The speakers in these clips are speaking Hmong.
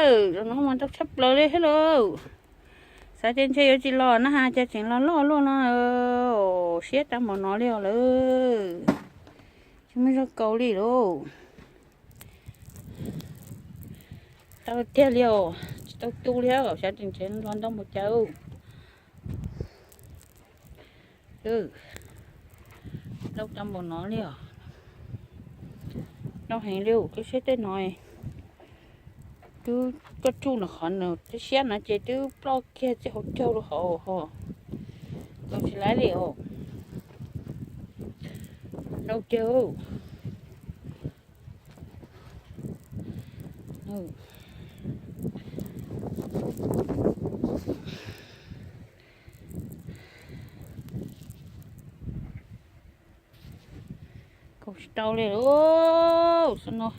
Los no mas ntau tshaj plaws li thiab lauj. Xav tias ntshe yuav tsis los na has cas tseem los loj luaj no, siab tag npaum no li os lawm. Tsis muaj zog kaus li lauj. Tau tiag li os, tsis tau tu li, xav tias ntshe los ntau npaum cas. Ntau tag npaum no li os. Ntau heev li, koj saib tej no. Twb koj tsuj nws qhov nws tej siab no ces twb ploj kiag txij hauv caug rau hauv ho. Tau tsis laib li os. Ntau tiag. Kaus tsis tau li lauj, xyoo no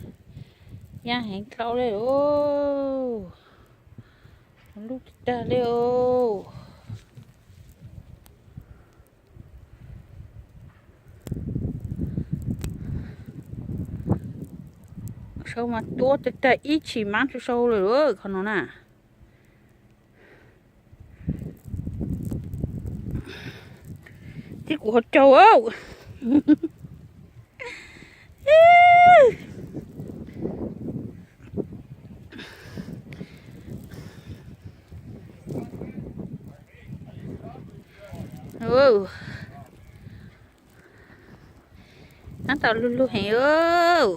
yaj heev dlhau li lauj, lub tag tag li os. Sau mas tuab tag tag ib tshim mab tsis sau lawm qhov no na. Tib kuv hauv caug. Tab tom lug lug heev.